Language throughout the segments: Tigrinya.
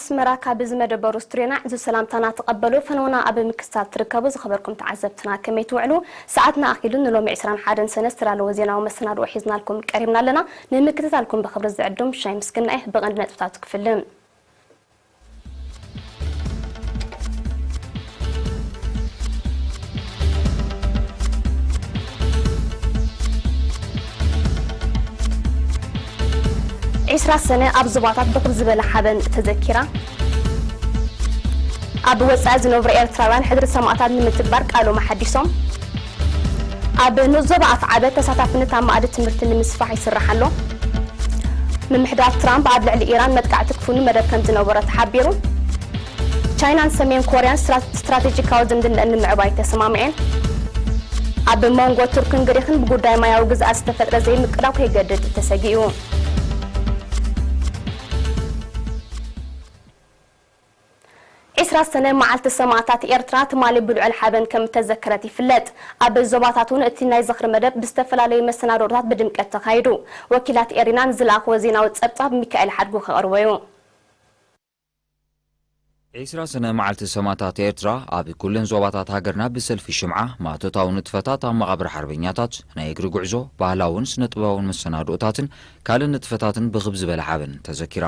ኣስመራ ካብ ዝመደበሩ ስቱድዮና ዕዙዝ ሰላምታና ተቐበሉ። ፈነውና ኣብ ምክትታል ትርከቡ ዝኸበርኩም ተዓዘብትና ከመይ ትውዕሉ? ሰዓትና ኣኺሉ ንሎሚ ዕስራን ሓደን ሰነ ዝተዳለወ ዜናዊ መሰናድኦ ሒዝናልኩም ቀሪብና ኣለና። ንምክትታልኩም ብኽብሪ ዝዕድም ሻይ ምስግናይ ብቐንዲ ነጥብታቱ ክፍልም። ዒስራ ሰነ ኣብ ዞባታት ብኽብ ዝበለ ሓበን ተዘኪራ። ኣብ ወጻኢ ዝነብሩ ኤርትራውያን ሕድሪ ሰማእታት ንምትግባር ቃሎም ኣሓዲሶም። ኣብ ንኡስ ዞባ ኣፍዓበት ተሳታፍነት ኣብ መኣዲ ትምህርቲ ንምስፋሕ ይስራሕ ኣሎ። ምምሕዳር ትራምፕ ኣብ ልዕሊ ኢራን መጥቃዕቲ ክፍኑ መደብ ከም ዝነበሮ ተሓቢሩ። ቻይናን ሰሜን ኮርያን ስትራ-፣ ስትራቴጂካዊ ዝምድንአን ንምዕባይ ተሰማምዐን። ኣብ መንጎ ቱርክን ግሪኽን ብጉዳይ ማያዊ ግዝኣት ዝተፈጥረ ዘይምቅዳው ከይገድድ ተሰጊኡ። ዒስራ ሰነ መዓልቲ ሰማእታት ኤርትራ ትማሊ ብልዑል ሓበን ከም እተዘከረት ይፍለጥ። ኣብ ዞባታት እውን እቲ ናይ ዝኽሪ መደብ ብዝተፈላለዩ መሰናድኦታት ብድምቀት ተኻይዱ። ወኪላት ኤሪናን ዝለኣኽዎ ዜናዊ ጸብጻብ ሚካኤል ሓድጉ ከቕርቦ እዩ። ዒስራ ሰነ መዓልቲ ሰማእታት ኤርትራ ኣብ ኩለን ዞባታት ሃገርና ብሰልፊ ሽምዓ፣ ማእቶታዊ ንጥፈታት ኣብ መቓብር ሓርበኛታት፣ ናይ እግሪ ጉዕዞ፣ ባህላውን ስነ-ጥበባውን መሰናድኦታትን ካልእ ንጥፈታትን ብኽብ ዝበለ ሓበን ተዘኪራ።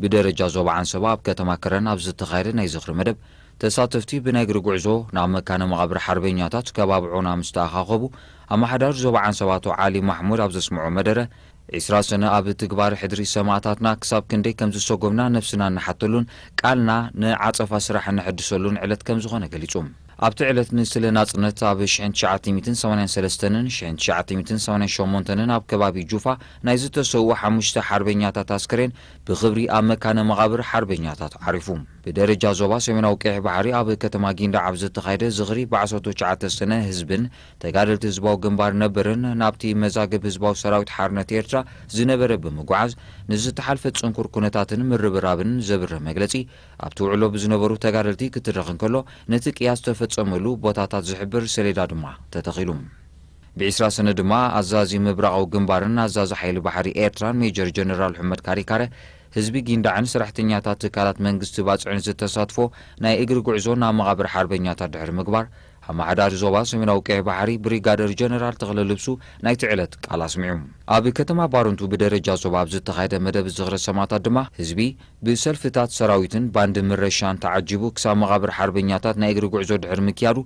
ብደረጃ ዞባ ዓንሰባ ኣብ ከተማ ከረን ኣብ ዝተኻየደ ናይ ዝኽሪ መደብ፣ ተሳተፍቲ ብናይ እግሪ ጉዕዞ ናብ መካነ መቓብር ሓርበኛታት ከባቢ ዑና ምስ ተኣኻኸቡ፣ ኣመሓዳሪ ዞባ ዓንሰባ ኣቶ ዓሊ ማሕሙድ ኣብ ዘስምዖ መደረ፣ ዒስራ ሰነ ኣብ ትግባር ሕድሪ ሰማእታትና ክሳብ ክንደይ ከም ዝሰጎምና ነብስና እንሓተሉን ቃልና ንዓጸፋ ስራሕ እንሕድሰሉን ዕለት ከም ዝኾነ ገሊጹ። ኣብቲ ዕለት ንስለ ናጽነት ኣብ ሽሕን ትሽዓተ ሚእትን ሰማንያን ሰለስተን ን ሽሕን ትሽዓተ ሚእትን ሰማንያን ሸሞንተን ን ኣብ ከባቢ ጁፋ ናይ ዝተሰውኡ ሓሙሽተ ሓርበኛታት ኣስከሬን ብኽብሪ ኣብ መካነ መቓብር ሓርበኛታት ዓሪፉ። ብደረጃ ዞባ ሰሜናዊ ቀይሕ ባሕሪ ኣብ ከተማ ጊንዳዕ ኣብ ዝተኻየደ ዝኽሪ ብዓሰርተ ትሽዓተ ሰነ ህዝብን ተጋደልቲ ህዝባዊ ግንባር ነበርን ናብቲ መዛግብ ህዝባዊ ሰራዊት ሓርነት ኤርትራ ዝነበረ ብምጉዓዝ፣ ንዝተሓልፈ ጽንኩር ኩነታትን ምርብራብን ዘብርህ መግለጺ ኣብቲ ውዕሎ ብዝነበሩ ተጋደልቲ ክትረኽ እንከሎ፣ ነቲ ቅያ ዝተፈጸመሉ ቦታታት ዝሕብር ሰሌዳ ድማ ተተኺሉ። ብዒስራ ሰነ ድማ ኣዛዚ ምብራቓዊ ግንባርን ኣዛዚ ሓይሊ ባሕሪ ኤርትራን ሜጀር ጀነራል ሑመድ ካሪካረ፣ ህዝቢ ጊንዳዕን ሰራሕተኛታት ትካላት መንግስቲ ባጽዕን ዝተሳትፎ ናይ እግሪ ጉዕዞ ናብ መቓብር ሓርበኛታት ድሕሪ ምግባር፣ ኣመሓዳሪ ዞባ ሰሜናዊ ቀይሕ ባሕሪ ብሪጋደር ጀነራል ተኽለ ልብሱ ናይቲ ዕለት ቃል ኣስሚዑ። ኣብ ከተማ ባረንቱ ብደረጃ ዞባ ኣብ ዝተኻየደ መደብ ዝኽሪ ሰማእታት ድማ፣ ህዝቢ ብሰልፍታት ሰራዊትን ባንድ ምረሻን ተዓጂቡ ክሳብ መቓብር ሓርበኛታት ናይ እግሪ ጉዕዞ ድሕሪ ምክያዱ፣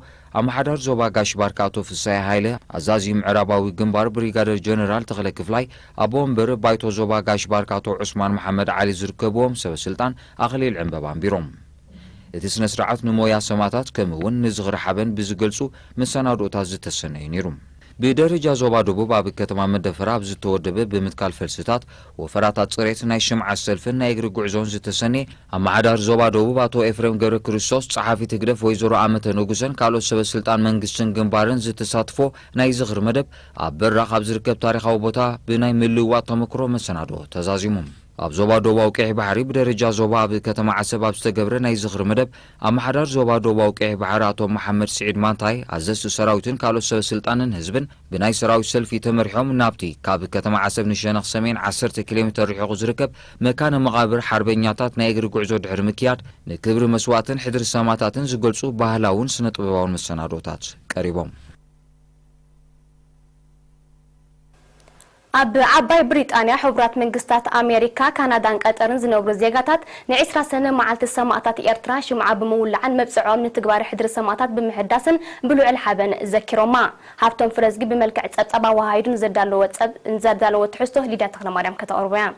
ኣመሓዳሪ ዞባ ጋሽ ባርካ ኣቶ ፍሳይ ሃይለ፣ ኣዛዚ ምዕራባዊ ግንባር ብሪጋደር ጀነራል ተኽለ ክፍላይ፣ ኣቦ ወንበር ባይቶ ዞባ ጋሽ ባርካ ኣቶ ዑስማን መሓመድ ዓሊ ዝርከብዎም ሰበ ስልጣን ኣኽሊል ዕምበባ ኣንቢሮም። እቲ ስነ ስርዓት ንሞያ ሰማእታት ከምኡ እውን ንዝኽሪ ሓበን ብዝገልጹ መሰናድኦታት ዝተሰነየ ነይሩ። ብደረጃ ዞባ ደቡብ ኣብ ከተማ መደፈራ ኣብ ዝተወደበ ብምትካል ፈልስታት፣ ወፈራታት ጽሬት፣ ናይ ሽምዓ ሰልፍን ናይ እግሪ ጉዕዞን ዝተሰነየ ኣመሓዳሪ ዞባ ደቡብ ኣቶ ኤፍሬም ገብረ ክርስቶስ፣ ጸሓፊት ህግደፍ ወይዘሮ ኣመተ ንጉሰን ካልኦት ሰበ ስልጣን መንግስትን ግንባርን ዝተሳትፎ ናይ ዝኽሪ መደብ ኣብ በራኽ ኣብ ዝርከብ ታሪኻዊ ቦታ ብናይ ምልውዋጥ ተመክሮ መሰናድኦ ተዛዚሙ። ኣብ ዞባ ደቡባዊ ቀይሕ ባሕሪ ብደረጃ ዞባ ኣብ ከተማ ዓሰብ ኣብ ዝተገብረ ናይ ዝኽሪ መደብ ኣመሓዳሪ ዞባ ደቡባዊ ቀይሕ ባሕሪ ኣቶ መሓመድ ስዒድ ማንታይ፣ ኣዘዝቲ ሰራዊትን ካልኦት ሰበ ስልጣንን ህዝብን ብናይ ሰራዊት ሰልፊ ተመሪሖም ናብቲ ካብ ከተማ ዓሰብ ንሸነኽ ሰሜን ዓሰርተ ኪሎ ሜተር ርሒቑ ዝርከብ መካነ መቓብር ሓርበኛታት ናይ እግሪ ጉዕዞ ድሕሪ ምክያድ፣ ንክብሪ መስዋእትን ሕድሪ ሰማእታትን ዝገልጹ ባህላውን ስነ ጥበባውን መሰናዶታት ቀሪቦም። ኣብ ዓባይ ብሪጣንያ ሕቡራት መንግስታት ኣሜሪካ፣ ካናዳን ቀጠርን ዝነብሩ ዜጋታት ንዒስራ ሰነ መዓልቲ ሰማእታት ኤርትራ ሽምዓ ብምውላዕን መብጽዖም ንትግባረ ሕድሪ ሰማእታት ብምሕዳስን ብልዑል ሓበን ዘኪሮማ። ሃብቶም ፍረዝጊ ብመልክዕ ጸብጻብ ኣወሃሂዱ ንዘዳለዎ ጸብ-፣ ንዘዳለዎ ትሕዝቶ ሊድያ ተኽለማርያም ከተቕርቦ እያ።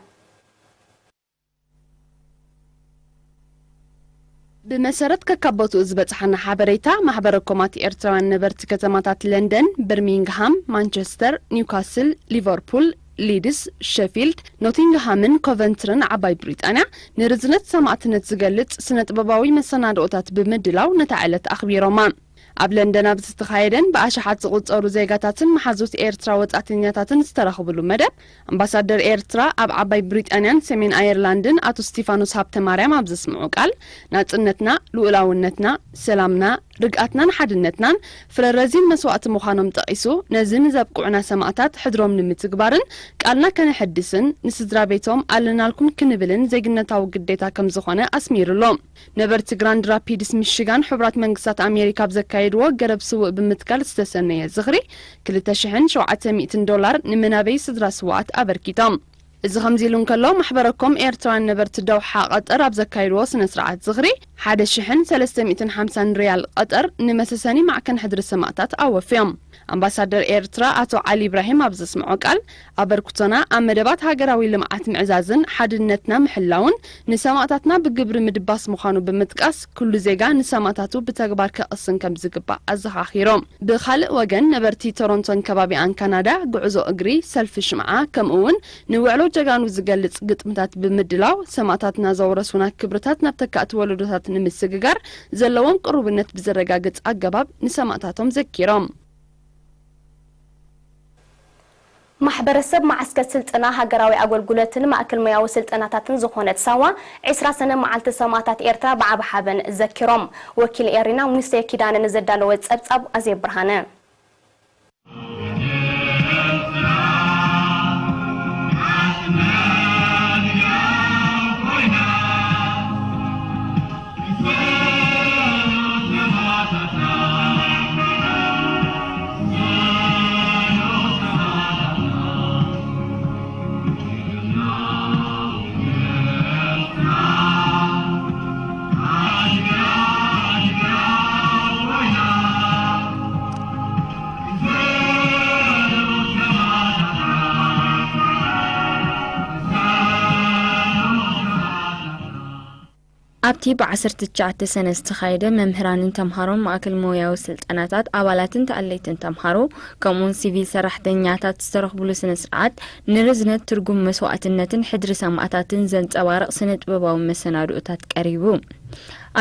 ብመሰረት ከካብ ቦትኡ ዝበጽሓና ሓበሬታ፣ ማሕበረ ኮማት ኤርትራውያን ነበርቲ ከተማታት ለንደን፣ ብርሚንግሃም፣ ማንቸስተር፣ ኒውካስል፣ ሊቨርፑል፣ ሊድስ፣ ሸፊልድ፣ ኖቲንግሃምን ኮቨንትርን ዓባይ ብሪጣንያ ንርዝነት ሰማእትነት ዝገልጽ ስነ ጥበባዊ መሰናድኦታት ብምድላው ነታ ዕለት ኣኽቢሮማ። ኣብ ለንደን ኣብ ዝተኻየደን ብኣሽሓት ዝቑጸሩ ዜጋታትን መሓዙት ኤርትራ ወጻእተኛታትን ዝተረኽብሉ መደብ፣ ኣምባሳደር ኤርትራ ኣብ ዓባይ ብሪጣንያን ሰሜን ኣየርላንድን ኣቶ ስቲፋኖስ ሃብተማርያም ኣብ ዘስምዑ ቃል፣ ናጽነትና፣ ልኡላውነትና፣ ሰላምና፣ ርግኣትናን ሓድነትናን ፍረ ረዚን መስዋእቲ ምዃኖም ጠቒሱ፣ ነዚ ንዘብቅዑና ሰማእታት ሕድሮም ንምትግባርን ቃልና ከነሐድስን ንስድራ ቤቶም ኣለናልኩም ክንብልን ዜግነታዊ ግዴታ ከም ዝኾነ ኣስሚሩሎም። ነበርቲ ግራንድ ራፒድስ ሚሽጋን ሕቡራት መንግስታት ኣሜሪካ ኣብ ዘካየድዎ ገረብ ስውእ ብምትካል ዝተሰነየ ዝኽሪ ክልተ ሽሕን ሸውዓተ ሚእትን ዶላር ንመናበይ ስድራ ስውኣት ኣበርኪቶም። እዚ ከምዚ ኢሉ እንከሎ፣ ማሕበረ ኮም ኤርትራውያን ነበርቲ ደውሓ ቀጠር ኣብ ዘካየድዎ ስነ ስርዓት ዝኽሪ ሓደ ሽሕን ሰለስተ ሚእትን ሓምሳን ሪያል ቀጠር ንመሰሰኒ ማዕከን ሕድሪ ሰማእታት ኣወፍዮም። ኣምባሳደር ኤርትራ ኣቶ ዓሊ ኢብራሂም ኣብ ዘስምዖ ቃል፣ ኣበርክቶና ኣብ መደባት ሃገራዊ ልምዓት ምዕዛዝን ሓድነትና ምሕላውን ንሰማእታትና ብግብሪ ምድባስ ምዃኑ ብምጥቃስ፣ ኩሉ ዜጋ ንሰማእታቱ ብተግባር ከቕስን ከም ዝግባእ ኣዘኻኺሮም። ብኻልእ ወገን፣ ነበርቲ ቶሮንቶን ከባቢኣን ካናዳ፣ ጉዕዞ እግሪ፣ ሰልፊ ሽምዓ፣ ከምኡ እውን ንውዕሎ ጀጋኑ ዝገልጽ ግጥምታት ብምድላው፣ ሰማእታትና ዘውረሱና ክብርታት ናብ ተካእቲ ወለዶታት ንምስግጋር ዘለዎም ቅሩብነት ብዘረጋግጽ ኣገባብ ንሰማእታቶም ዘኪሮም። ማሕበረሰብ ማዕስከር ስልጠና ሃገራዊ ኣገልግሎትን ማእከል ሞያዊ ስልጠናታትን ዝኾነት ሳዋ፣ ዕስራ ሰነ መዓልቲ ሰማእታት ኤርትራ ብዓቢ ሓበን ዘኪሮም። ወኪል ኤሪና ሙሴ ኪዳነ ንዘዳለወ ጸብጻብ ኣዜብ ብርሃነ። ኣብቲ ብዓሰርተ ትሽዓተ ሰነ ዝተኻየደ፣ መምህራንን ተምሃሮን ማእከል ሞያዊ ስልጠናታት፣ ኣባላትን ተኣለይትን ተምሃሮ፣ ከምኡውን ሲቪል ሰራሕተኛታት ዝተረኽብሉ ስነ ስርዓት፣ ንርዝነት ትርጉም መስዋእትነትን ሕድሪ ሰማእታትን ዘንጸባርቕ ስነ ጥበባዊ መሰናድኦታት ቀሪቡ።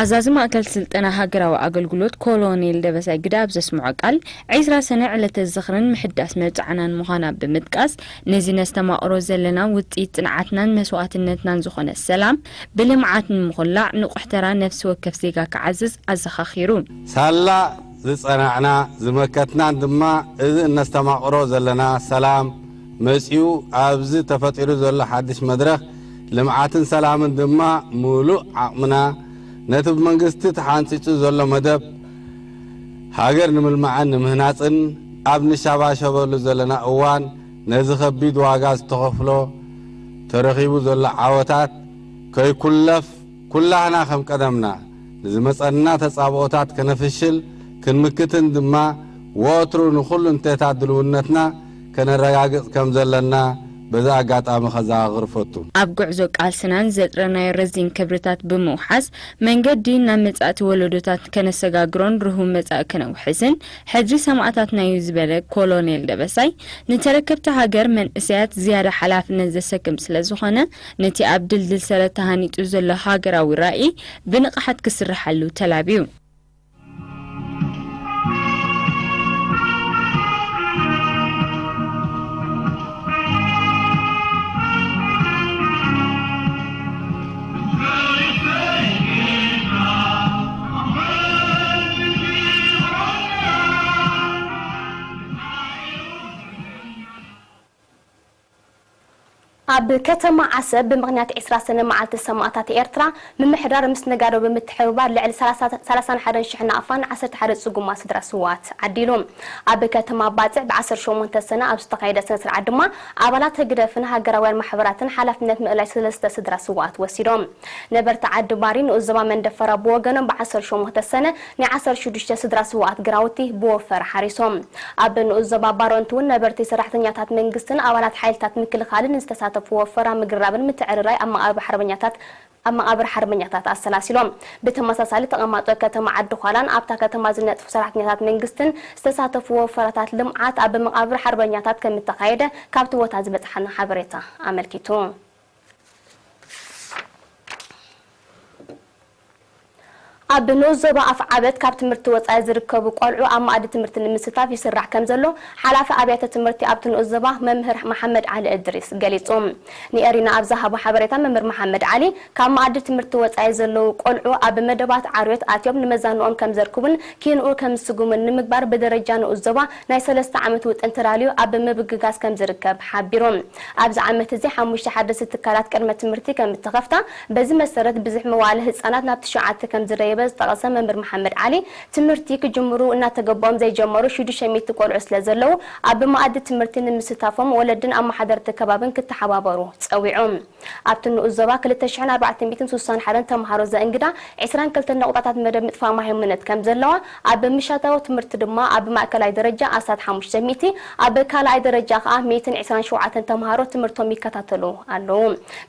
ኣዛዚ ማእከል ስልጠና ሃገራዊ ኣገልግሎት ኮሎኔል ደበሳይ ግደ ኣብ ዘስምዖ ቃል፣ ዕስራ ሰነ ዕለተ ዝኽርን ምሕዳስ መብጽዓናን ምዃና ብምጥቃስ፣ ነዚ ነስተማቕሮ ዘለና ውጽኢት ጽንዓትናን መስዋእትነትናን ዝኾነ ሰላም፣ ብልምዓት ንምኹላዕ ንቑሕ ተራ ነፍሲ ወከፍ ዜጋ ክዓዝዝ ኣዘኻኺሩ። ሳላ ዝጸናዕና ዝመከትናን ድማ፣ እዚ እነስተማቕሮ ዘለና ሰላም መጺኡ ኣብዚ ተፈጢሩ ዘሎ ሓድሽ መድረኽ ልምዓትን ሰላምን ድማ፣ ምሉእ ዓቕምና ነቲ ብመንግስቲ ተሓንጺጹ ዘሎ መደብ ሃገር ንምልማዕን ንምህናጽን ኣብ ንሻባሸበሉ ዘለና እዋን፣ ነዚ ከቢድ ዋጋ ዝተኸፍሎ ተረኺቡ ዘሎ ዓወታት ከይኩለፍ፣ ኩላህና ከም ቀደምና ንዝመጸና ተጻብኦታት ከነፍሽል ክንምክትን ድማ፣ ወትሩ ንኹሉ እንተታት ድልውነትና ከነረጋግጽ ከም ዘለና በዚ ኣጋጣሚ ከዘኻኽር እፈቱ። ኣብ ጉዕዞ ቃልስናን ዘጥረናዮ ረዚን ክብርታት ብምውሓስ፣ መንገዲ ናብ መጻእቲ ወለዶታት ከነሰጋግሮን ርሁም መጻኢ ከነውሕስን ሕድሪ ሰማእታትና እዩ ዝበለ ኮሎኔል ደበሳይ፣ ንተረከብቲ ሃገር መንእሰያት ዝያዳ ሓላፍነት ዘሰክም ስለ ዝኾነ፣ ነቲ ኣብ ድልድል ሰረት ተሃኒጹ ዘሎ ሃገራዊ ራኢ ብንቕሓት ክስርሓሉ ተላብዩ። ኣብ ከተማ ዓሰብ ብምኽንያት ዕስራ ሰነ መዓልቲ ሰማእታት ኤርትራ፣ ምምሕዳር ምስ ነጋዶ ብምትሕብባር ልዕሊ ሰላሳ፣ ሰላሳን ሓደን ሽሕ ናቕፋን ዓሰርተ ሓደ ጽጉማት ስድራ ስውኣት ዓዲሉ። ኣብ ከተማ ባጽዕ ብዓሰርተ ሸሞንተ ሰነ ኣብ ዝተኻየደ ስነ ስርዓት ድማ፣ ኣባላት ህግደፍን ሃገራውያን ማሕበራትን ሓላፍነት ምእላይ ሰለስተ ስድራ ስውኣት ወሲዶም። ነበርቲ ዓዲ ባሪ ንኡስ ዞባ መንደፈራ ብወገኖም ብዓሰርተ ሸሞንተ ሰነ ናይ ዓሰርተ ሽዱሽተ ስድራ ስውኣት ግራውቲ ብወፈራ ሓሪሶም። ኣብ ንኡስ ዞባ ባረንቱ እውን ነበርቲ ሰራሕተኛታት መንግስትን ኣባላት ሓይልታት ምክልኻልን ዝተሳተፉ ወፈራ ምግርራብን ምትዕርራይ ኣብ መቓብር ሓርበኛታት ኣብ መቓብር ሓርበኛታት ኣሰላሲሎም። ብተመሳሳሊ ተቐማጦ ከተማ ዓዲ ዃላን ኣብታ ከተማ ዝነጥፉ ሰራሕተኛታት መንግስትን ዝተሳተፉ ወፈራታት ልምዓት ኣብ መቓብር ሓርበኛታት ከም እተኻየደ ካብቲ ቦታ ዝበጽሓና ሓበሬታ ኣመልኪቱ። ኣብ ንኡስ ዞባ ኣፍዓበት ካብ ትምህርቲ ወጻኢ ዝርከቡ ቆልዑ ኣብ መኣዲ ትምህርቲ ንምስታፍ ይስራሕ ከም ዘሎ ሓላፊ ኣብያተ ትምህርቲ ኣብቲ ንኡስ ዞባ መምህር መሓመድ ዓሊ እድሪስ ገሊጹ። ንኤሪና ኣብ ዝሃቦ ሓበሬታ መምህር መሓመድ ዓሊ ካብ መኣዲ ትምህርቲ ወጻኢ ዘለዉ ቆልዑ ኣብ መደባት ዓርዮት ኣትዮም ንመዛንኦም ከም ዘርክቡን ኪንኡ ከም ዝስጉሙን ንምግባር ብደረጃ ንኡስ ዞባ ናይ ሰለስተ ዓመት ውጥን ተላልዩ ኣብ ምብግጋስ ከም ዝርከብ ሓቢሩ። ኣብዚ ዓመት እዚ ሓሙሽተ ሓደስቲ ትካላት ቅድመ ትምህርቲ ከም እተኸፍታ፣ በዚ መሰረት ብዝሒ መዋእለ ህጻናት ናብ ትሽዓተ ከም ዝደየበ ዝጠቐሰ መምህር መሓመድ ዓሊ፣ ትምህርቲ ክጅምሩ እናተገባኦም ዘይጀመሩ ሽዱሽተ ሚእቲ ቆልዑ ስለ ዘለዉ፣ ኣብ መኣዲ ትምህርቲ ንምስታፎም ወለድን ኣመሓደርቲ ከባብን ክተሓባበሩ ጸዊዑ። ኣብቲ ንኡስ ዞባ ክልተ ሽሕን ኣርባዕተ ሚእትን ስሳን ሓደን ተምሃሮ ዘእንግዳ ዕስራን ክልተን ነቑጣታት መደብ ምጥፋእ ማህይምነት ከም ዘለዋ፣ ኣብ ምሻታዊ ትምህርቲ ድማ ኣብ ማእከላይ ደረጃ ኣስታት ሓሙሽተ ሚእቲ፣ ኣብ ካልኣይ ደረጃ ከኣ ሚእትን ዕስራን ሸውዓተን ተምሃሮ ትምህርቶም ይከታተሉ ኣለዉ።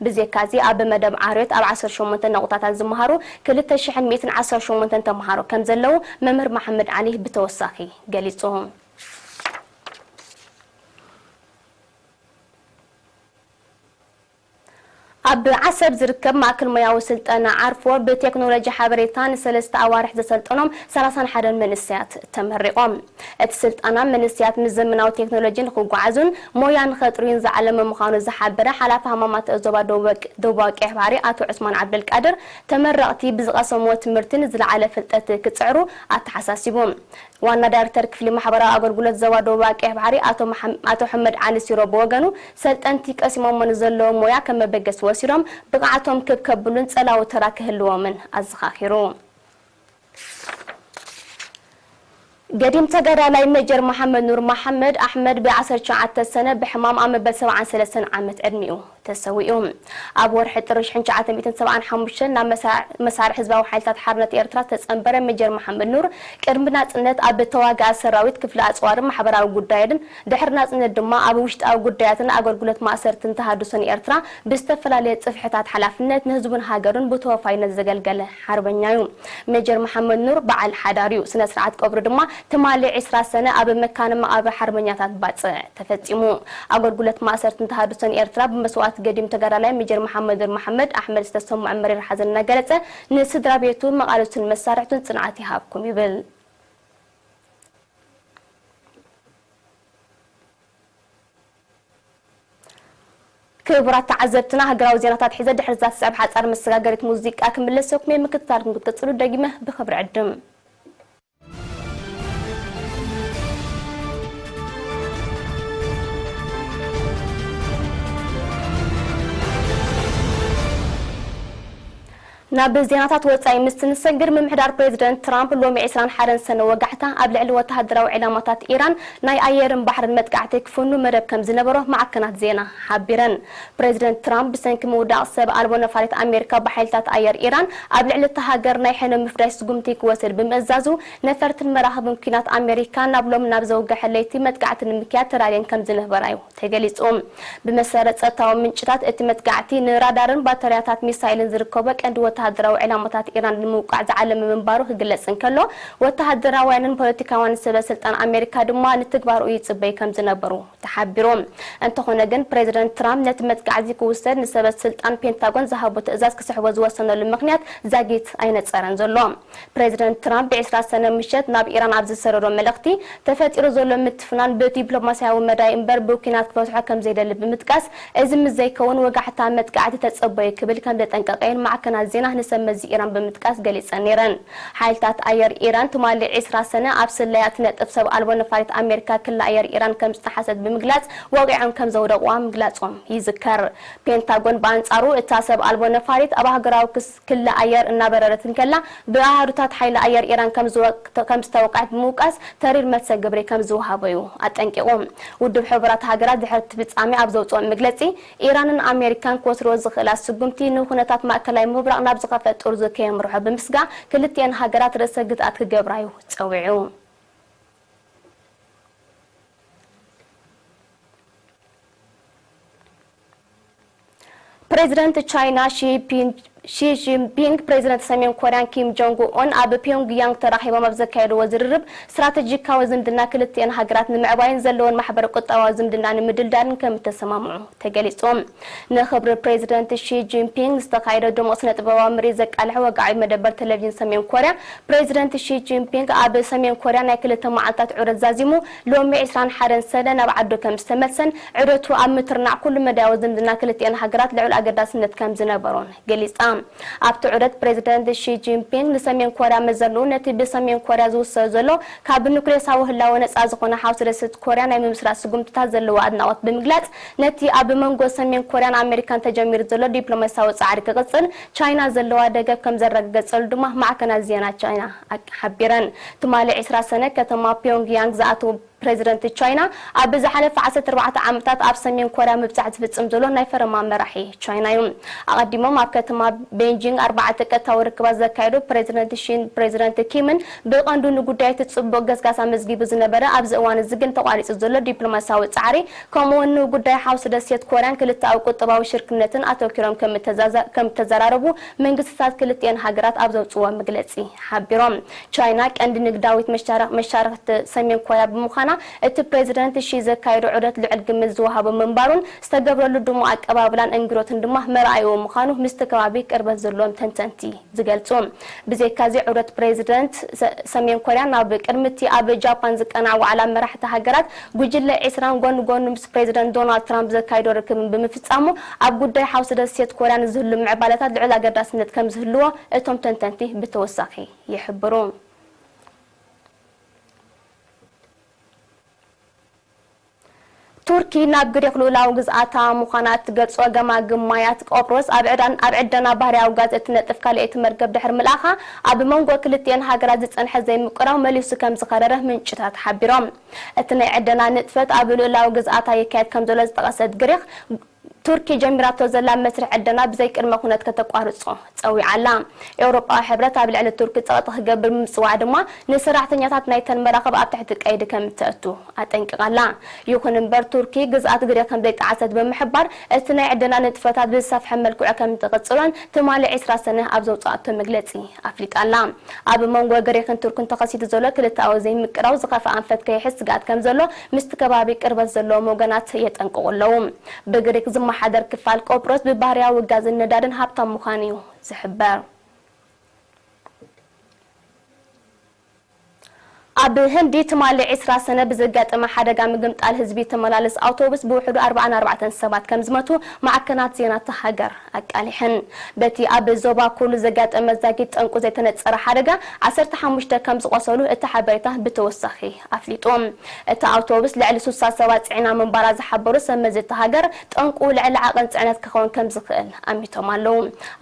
ብዜካዚ ኣብ መደብ ዓርዮት ኣብ ዓሰርተ ሸሞንተ ነቑጣታት ዝመሃሩ ክልተ ሽሕን ሚእትን ዓሰርተ ሸሞንተን ተምሃሮ ከም ዘለዉ መምህር መሓመድ ዓሊ ብተወሳኺ ገሊጹ። ኣብ ዓሰብ ዝርከብ ማእከል ሞያዊ ስልጠና ዓርፎ ብቴክኖሎጂ ሓበሬታ ንሰለስተ ኣዋርሕ ዘሰልጠኖም ሰላሳን ሓደን መንእሰያት ተመሪቖም። እቲ ስልጠና መንእሰያት ምስ ዘመናዊ ቴክኖሎጂ ንኽጓዓዙን ሞያ ንኸጥርዩን ዝዓለመ ምዃኑ ዝሓበረ ሓላፊ ሃማማት ዞባ ደቡብ ወቅ-፣ ደቡባዊ ቀይሕ ባሕሪ ኣቶ ዑስማን ዓብደልቃድር፣ ተመረቕቲ ብዝቐሰምዎ ትምህርቲ ንዝለዓለ ፍልጠት ክጽዕሩ ኣተሓሳሲቡ። ዋና ዳይሬክተር ክፍሊ ማሕበራዊ ኣገልግሎት ዞባ ደቡብ ቀይሕ ባሕሪ ኣቶ መሓም-፣ ኣቶ ሕመድ ዓሊ ሲሮ ብወገኑ፣ ሰልጠንቲ ቀሲሞሞ ንዘለዉ ሞያ ከም መበገሲ ወሲዶም ብቕዓቶም ክብ ከብሉን ጸላዊ ተራ ክህልዎምን ኣዘኻኺሩ። ገዲም ተጋዳላይ ሜጀር መሓመድ ኑር መሓመድ ኣሕመድ ብ ዓሰርተ ትሽዓተ ሰነ ብሕማም ኣብ መበል ሰብዓን ሰለስተን ዓመት ዕድሚኡ ተሰዊኡ። ኣብ ወርሒ ጥሪ ሽሕን ትሽዓተ ሚእትን ሰብዓን ሓሙሽተን ናብ መሳ-፣ መሳርዕ ህዝባዊ ሓይልታት ሓርነት ኤርትራ ዝተጸንበረ ሜጀር መሓመድ ኑር፣ ቅድሚ ናጽነት ኣብ ተዋጋኢ ሰራዊት፣ ክፍሊ ኣጽዋርን ማሕበራዊ ጉዳያትን፣ ድሕሪ ናጽነት ድማ ኣብ ውሽጣዊ ጉዳያትን ኣገልግሎት ማእሰርትን ተሃድሶን ኤርትራ ብዝተፈላለየ ጽፍሕታት ሓላፍነት ንህዝቡን ሃገሩን ብተወፋይነት ዘገልገለ ሓርበኛ እዩ። ሜጀር መሓመድ ኑር በዓል ሓዳር እዩ። ስነ ስርዓት ቀብሩ ድማ ትማሊ ዕስራ ሰነ ኣብ መካነ መቓብር ሓርበኛታት ባጽዕ ተፈጺሙ። ኣገልግሎት ማእሰርትን ተሃድሶን ኤርትራ ብመስዋእቲ ገዲም ተጋዳላይ ሜጀር መሓመድ ኑር መሓመድ ኣሕመድ ዝተሰምዖ መሪር ሓዘን እናገለጸ፣ ንስድራ ቤቱ፣ መቓልስቱን መሳርሕቱን ጽንዓት ይሃብኩም ይብል። ክቡራት ተዓዘብትና፣ ሃገራዊ ዜናታት ሒዘ ድሕሪ እዛ ትስዕብ ሓጻር መሰጋገሪት ሙዚቃ ክምለሰኩም እየ። ምክትታልኩም ክትቅጽሉ ደጊመ ብኽብሪ ዕድም። ናብ ዜናታት ወጻኢ ምስ እንሰግር፣ ምምሕዳር ፕሬዚደንት ትራምፕ ሎሚ ዕስራን ሓደን ሰነ ወጋሕታ ኣብ ልዕሊ ወተሃደራዊ ዕላማታት ኢራን ናይ ኣየርን ባሕርን መጥቃዕቲ ክፍኑ መደብ ከም ዝነበሮ ማዕከናት ዜና ሓቢረን። ፕሬዚደንት ትራምፕ ብሰንኪ ምውዳቕ ሰብ ኣልቦ ነፋሪት ኣሜሪካ ብሓይልታት ኣየር ኢራን ኣብ ልዕሊ እታ ሃገር ናይ ሕነ ምፍዳይ ስጉምቲ ክወስድ ብምእዛዙ፣ ነፈርትን መራኽብን ኲናት ኣሜሪካ ናብ ሎሚ ናብ ዘውግሐ ለይቲ መጥቃዕቲ ንምክያድ ተዳልየን ከም ዝነበራ እዩ ተገሊጹ። ብመሰረት ጸጥታዊ ምንጭታት፣ እቲ መጥቃዕቲ ንራዳርን ባተሪያታት ሚሳይልን ዝርከቦ ቀንዲ ወተሃደራዊ ዕላማታት ኢራን ንምውቃዕ ዝዓለመ ምንባሩ ክግለጽ እንከሎ፣ ወተሃደራውያንን ፖለቲካውያንን ሰበ ስልጣን ኣሜሪካ ድማ ንትግባርኡ ይጽበዩ ከም ዝነበሩ ተሓቢሩ። እንተኾነ ግን፣ ፕሬዚደንት ትራምፕ ነቲ መጥቃዕቲ ክውሰድ ንሰበ ስልጣን ፔንታጎን ዝሃቦ ትእዛዝ ክስሕቦ ዝወሰነሉ ምኽንያት ዛጊት ኣይነጸረን ዘሎ። ፕሬዚደንት ትራምፕ ብዕስራ ሰነ ምሸት ናብ ኢራን ኣብ ዝሰደዶ መልእኽቲ፣ ተፈጢሩ ዘሎ ምትፍናን ብዲፕሎማስያዊ መዳይ እምበር ብኲናት ክፈትሖ ከም ዘይደሊ ብምጥቃስ፣ እዚ ምስ ዘይከውን ወጋሕታ መጥቃዕቲ ተጸበዩ ክብል ከም ዘጠንቀቐ እየን ማዕከናት ዜና ንሰብ መዚ ኢራን ብምጥቃስ ገሊጸን ነይረን። ሓይልታት ኣየር ኢራን ትማሊ ዕስራ ሰነ ኣብ ስለያ እትነጥፍ ሰብ ኣልቦ ነፋሪት ኣሜሪካ ክሊ ኣየር ኢራን ከም ዝጠሓሰት ብምግላጽ፣ ወቒዖም ከም ዘውደቕዋ ምግላጾም ይዝከር። ፔንታጎን ብኣንጻሩ፣ እታ ሰብ ኣልቦ ነፋሪት ኣብ ሃገራዊ ክስ-፣ ክሊ ኣየር እናበረረት እንከላ፣ ብኣሃዱታት ሓይሊ ኣየር ኢራን ከም ዝወ-፣ ከም ዝተወቅዐት ብምውቃስ፣ ተሪር መልሰ ግብሪ ከም ዝወሃቦ እዩ ኣጠንቂቑ። ውድብ ሕቡራት ሃገራት ድሕሪ እቲ ፍጻሜ ኣብ ዘውጽኦ መግለጺ፣ ኢራንን ኣሜሪካን ክወስድኦ ዝኽእላ ስጉምቲ ንኩነታት ማእከላይ ምብራቕ ናብ ዝኸፍአ ጥርዙ ከየምርሖ ብምስጋእ፣ ክልቲኤን ሃገራት ርእሰ ግትኣት ክገብራ እዩ ጸዊዑ። ፕሬዚደንት ቻይና ሺ ፒን-፣ ሺ ጂንፒንግ ፕሬዚደንት ሰሜን ኮርያን ኪም ጆንግ ኡን ኣብ ፒዮንግያንግ ተራኺቦም ኣብ ዘካየድዎ ዝርርብ፣ ስትራተጂካዊ ዝምድና ክልቲኤን ሃገራት ንምዕባይን ዘለወን ማሕበረ ቁጠባዊ ዝምድና ንምድልዳልን ከም እተሰማምዑ ተገሊጹ። ንኽብሪ ፕሬዚደንት ሺ ጂንፒንግ ዝተኻየደ ድሙቕ ስነ ጥበባዊ ምርኢት ዘቃልሐ ወግዓዊ መደበር ቴሌቪዥን ሰሜን ኮርያ፣ ፕሬዚደንት ሺ ጂንፒንግ ኣብ ሰሜን ኮርያ ናይ ክልተ መዓልታት ዑደት ዛዚሙ፣ ሎሚ ዕስራን ሓደን ሰነ ናብ ዓዱ ከም ዝተመልሰን፣ ዑደቱ ኣብ ምትርናዕ ኩሉ መዳያዊ ዝምድና ክልቲኤን ሃገራት ልዑል ኣገዳስነት ከም ዝነበሮን ገሊጻ። ኣብቲ ዑደት ፕሬዚደንት ሺ ጂንፒንግ ንሰሜን ኮርያ መዘንኡ ነቲ ብሰሜን ኮርያ ዝውሰድ ዘሎ ካብ ኑክሌሳዊ ህላወ ነጻ ዝኾነ ሓውሲ ደሴት ኮርያ ናይ ምምስራት ስጉምትታት ዘለዎ ኣድናቖት ብምግላጽ፣ ነቲ ኣብ መንጎ ሰሜን ኮርያን ኣሜሪካን ተጀሚሩ ዘሎ ዲፕሎማሲያዊ ጻዕሪ ክቕጽል ቻይና ዘለዋ ደገፍ ከም ዘረጋገጸሉ ድማ ማዕከናት ዜና ቻይና ኣቅ-፣ ሓቢረን። ትማሊ ዕስራ ሰነ ከተማ ፒዮንግያንግ ዝኣተዉ ፕሬዚደንት ቻይና፣ ኣብ ዝሓለፈ ዓሰርተ ኣርባዕተ ዓመታት ኣብ ሰሜን ኮርያ ምብጻሕ ዝፍጽም ዘሎ ናይ ፈረማ መራሒ ቻይና እዩ። ኣቐዲሞም ኣብ ከተማ ቤንጂንግ ኣርባዕተ ቀጥታዊ ርክባት ዘካየዱ ፕሬዚደንት ሺን ፕሬዚደንት ኪምን፣ ብቐንዱ ንጉዳይ እቲ ጽቡቕ ገስጋስ ኣመዝጊቡ ዝነበረ፣ ኣብዚ እዋን እዚ ግን ተቋሪጹ ዘሎ ዲፕሎማሲያዊ ጻዕሪ፣ ከምኡ'ውን ንጉዳይ ሓውሲ ደሴት ኮርያን ክልተኣዊ ቁጠባዊ ሽርክነትን ኣተኲሮም ከም እተዛዛ-፣ ከም እተዘራረቡ መንግስትታት ክልቲኤን ሃገራት ኣብ ዘውጽዎ መግለጺ ሓቢሮም። ቻይና ቀንዲ ንግዳዊት መሻረ-፣ መሻርክቲ ሰሜን ኮርያ ብምዃና፣ እቲ ፕሬዚደንት ሺ ዘካየዶ ዑደት ልዑል ግምት ዝወሃቦ ምንባሩን ዝተገብረሉ ድሙቕ ኣቀባብላን እንግዶትን ድማ መርኣይኡ ምዃኑ ምስቲ ከባቢ ቅርበት ዘለዎም ተንተንቲ ዝገልጹ። ብዘይካዚ ዑደት ፕሬዚደንት ሰ-፣ ሰሜን ኮርያ ናብ ቅድሚ እቲ ኣብ ጃፓን ዝቀናዕ ዋዕላ መራሕቲ ሃገራት ጉጅለ ዕስራን ጎኒ ጎኒ ምስ ፕሬዚደንት ዶናልድ ትራምፕ ዘካየዶ ርክብን ብምፍጻሙ ኣብ ጉዳይ ሓውሲ ደሴት ኮርያ ንዝህሉ ምዕባለታት ልዑል ኣገዳስነት ከም ዝህልዎ እቶም ተንተንቲ ብተወሳኺ ይሕብሩ። ቱርኪ ናብ ግሪክ ልኡላዊ ግዝኣታ ምዃና እትገልጾ ገማግም ማያት ቆጵሮስ ኣብ ዕዳን-፣ ኣብ ዕደና ባህርያዊ ጋዝ እትነጥፍ ካልኣይቲ መርከብ ድሕሪ ምልኣኻ፣ ኣብ መንጎ ክልቲኤን ሃገራት ዝጸንሐ ዘይምቅራው መሊሱ ከም ዝኸረረ ምንጭታት ሓቢሮም። እቲ ናይ ዕደና ንጥፈት ኣብ ልኡላዊ ግዝኣታ ይካየድ ከም ዘሎ ዝጠቐሰት ግሪክ፣ ቱርኪ ጀሚራቶ ዘላ መስርሕ ዕደና ብዘይ ቅድመ ኩነት ከተቋርጾ ጸዊዓ ኣላ። ኤውሮጳዊ ሕብረት ኣብ ልዕሊ ቱርኪ ጸቕጢ ክገብር ብምጽዋዕ ድማ፣ ንሰራሕተኛታት ናይተን መራኽብ ኣብ ትሕቲ ቀይዲ ከም እተእቱ ኣጠንቂቓ ኣላ። ይኹን እምበር፣ ቱርኪ ግዝኣት ግሪክ ከም ዘይጠዓሰት ብምሕባር፣ እቲ ናይ ዕደና ንጥፈታት ብዝሰፍሐ መልክዑ ከም እትቕጽሎን ትማሊ ዕስራ ሰነ ኣብ ዘውጽኣቶ መግለጺ ኣፍሊጣ ኣላ። ኣብ መንጎ ግሪክን ቱርክን ተኸሲቱ ዘሎ ክልተኣዊ ዘይምቅራው ዝኸፍኣ ኣንፈት ከይሕዝ ስግኣት ከም ዘሎ ምስቲ ከባቢ ቅርበት ዘለዎም ወገናት የጠንቅቑ ኣለዉ። ብግሪክ ዝመሓደር ክፋል ቆጵሮስ ብባህርያዊ ጋዝን ነዳድን ሃብታም ምዃኑ እዩ ዝሕበር። ኣብ ህንዲ ትማሊ ዕስራ ሰነ ብዘጋጠመ ሓደጋ ምግምጣል ህዝቢ ተመላልስ ኣውቶቡስ ብውሕዱ ኣርባዓን ኣርባዕተን ሰባት ከም ዝመቱ ማዕከናት ዜና እታ ሃገር ኣቃሊሐን። በቲ ኣብ ዞባ ኩሉ ዘጋጠመ ዛጊት ጠንቁ ዘይተነጸረ ሓደጋ ዓሰርተ ሓሙሽተ ከም ዝቖሰሉ እቲ ሓበሬታ ብተወሳኺ ኣፍሊጡ። እታ ኣውቶቡስ ልዕሊ ስሳ ሰባት ጽዒና ምንባራ ዝሓበሩ ሰብ መዚ እታ ሃገር፣ ጠንቁ ልዕሊ ዓቐን ጽዕነት ክኸውን ከም ዝኽእል ኣሚቶም ኣለዉ።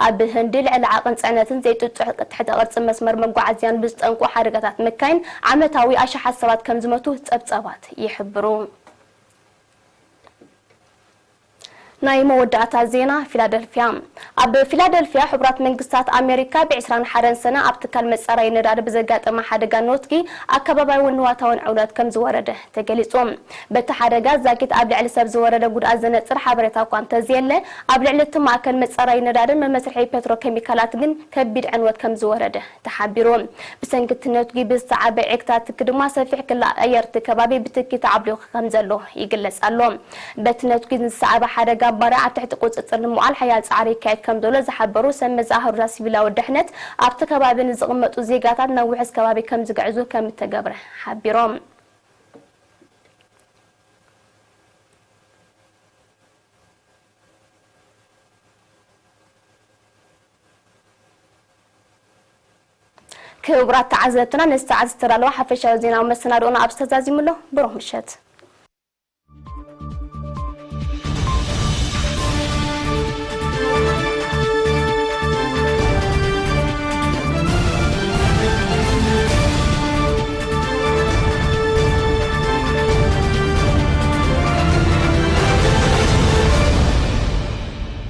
ኣብ ህንዲ ልዕሊ ዓቐን ጽዕነትን ዘይጥጡሕ ትሕተ ቅርጺ መስመር መጓዓዝያን ብዝጠንቁ ሓደጋታት መካይን ዓመታዊ ኣሽሓት ሰባት ከም ዝመቱ ጸብጻባት ይሕብሩ። ናይ መወዳእታ ዜና ፊላደልፊያ። ኣብ ፊላደልፊያ፣ ሕቡራት መንግስታት ኣሜሪካ ብ ዕስራን ሓደን ሰነ ኣብ ትካል መጻረዪ ነዳዲ ብዘጋጠመ ሓደጋ ነትጒ ኣከባብያውን ንዋታውን ዕውዳት ከም ዝወረደ ተገሊጹ። በቲ ሓደጋ ዛጊት ኣብ ልዕሊ ሰብ ዝወረደ ጉድኣት ዘነጽር ሓበሬታ እኳ እንተዘየለ፣ ኣብ ልዕሊ እቲ ማእከል መጻረዪ ነዳድን መመስርሒ ፔትሮኬሚካላት ግን ከቢድ ዕንወት ከም ዝወረደ ተሓቢሩ። ብሰንኪ እቲ ነትጒ ብዝሰዓበ ዒግታት ትኪ ድማ ሰፊሕ ክሊ ኣየር እቲ ከባቢ ብትኪ ተዓብሊቑ ከም ዘሎ ይግለጽ ኣሎ። በቲ ነትጒ ንዝሰዓበ ሓደጋ ባርዕ ኣብ ትሕቲ ቁጽጽር ንምውዓል ሓያል ጻዕሪ ይካየድ ከም ዘሎ ዝሓበሩ ሰብ መዚ ኣህሩዛ ሲቪላዊ ድሕነት፣ ኣብቲ ከባቢ ንዝቕመጡ ዜጋታት ናብ ውሑስ ከባቢ ከም ዝግዕዙ ከም እተገብረ ሓቢሮም። ክቡራት ተዓዘብትና፣ ነዚ ሰዓት ዝተዳለወ ሓፈሻዊ ዜናዊ መሰናድኦና ኣብዚ ተዛዚሙ ኣሎ። ብሩኽ ምሸት።